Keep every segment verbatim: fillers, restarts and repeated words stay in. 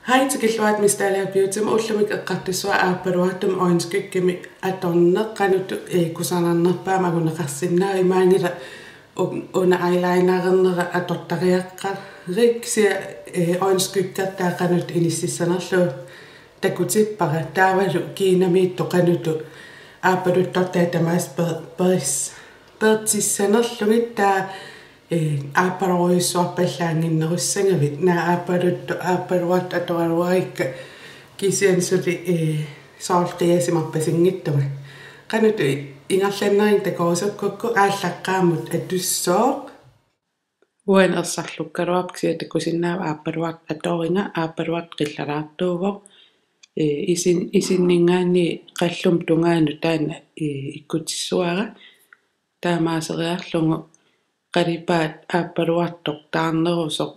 Hej, tikilluarit Miss Dalager Beautymut. Ullumi eqqartussavara aappaluartumik øjenskyggemik atorneq, qanoq, eh, kusanarnerpaamik akuneqarsinnaava. Imaanngilaq u-, una eyelinerernera atortariaqarikka, kisianni, eh, øjenskyggertaa qanoq inississanerlugu takutippara. Taavalu kiinamiittoq qanoq aappaluttortaa tamaasa per-, peris-, peertissanerlugit, taava, eh, aappaluarujussuarpallaannginnerussagavit. Naak aappaluartoq, aappaluartoq atoraluarikka, kisianni suli, eh, soorlu qiasimarpasinngitsunga. Qanoq ingerlannerini takorusukkukku aallaqqaammut atussooq. Uani ersarlukkaluarpoq, kisianni takusinnaavat aappaluartoq atoringa, aappaluartoq qillalaartuuvoq. Eh, isin-, isinninngaanniit qalluma tungaanut taanna, eh, ikkutissavara. Taamaaseriarlugu qalipaat aappaluartoq taarnerusoq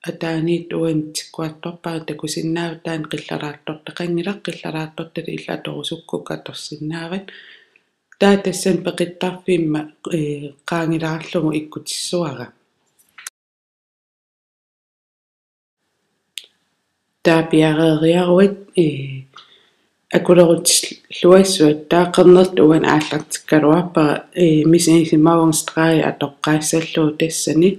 ataaniittoq uani tikkuartorpara, takusinnaavat taanna qillalaartortaqanngilaq, qillalaartortalik illit atorusukkukku atorsinnaavat. Taava tassani peqittarfimma, eh, qaangilaarlugu ikkutissavara. Taava piareeriaruit, eh, akulerutilluassavat, taava qernertoq uani aallartikkaluarpara, eh, misigisimavunga stregi atoqqaassallugu tassani.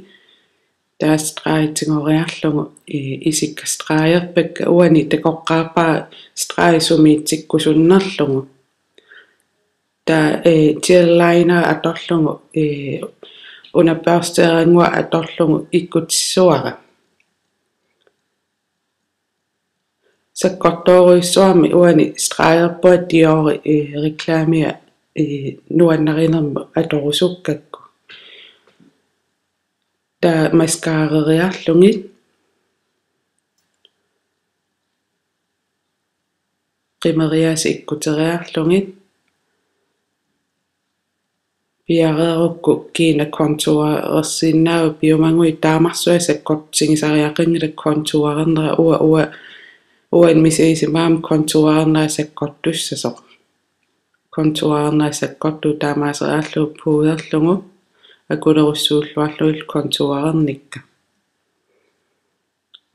Taava stregi tigoriarlugu, eh, isikka stregerpakka, uani takoqqaarpara stregi sumiitsikkusunnerlugu. Taava, eh, gel liner atorlugu, eh, una børsteerannguaq atorlugu ikkutissavara. Sakkortoorujussuarmik uani stregerpunga Diori, eh, reklamia, eh, nuannarinermut atorusukkakku. Taava mascareriarlugit, qimeriaasat ikkuteriarlugit, piareerukku kiinaq contourersinnaavat, piumaguit taamarsuaq sakkortutigisariaqanngilaq contourernera, ua-, ua-, uani misigisimavunga contourernera sakkortussasoq. Contourernera sakkortusoq taamaaseriarlugu pudderlugu akulerussuulluarlugit contourernikka.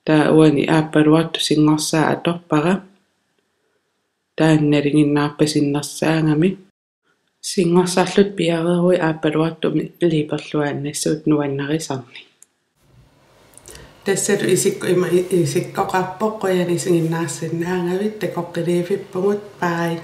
Taava uani aappaluartoq singorsaat atorpara. Taanna nalinginnaarpasinnersaagami. Singorsarlutit piareeruit aappaluartumik liiperluaannassuutit nuannarisarnik. Tassalu isikkoq ima i-, isikkoqarpoq, qujanaq isiginnaarsinnaagavit, takoqqiliivippugut, bye.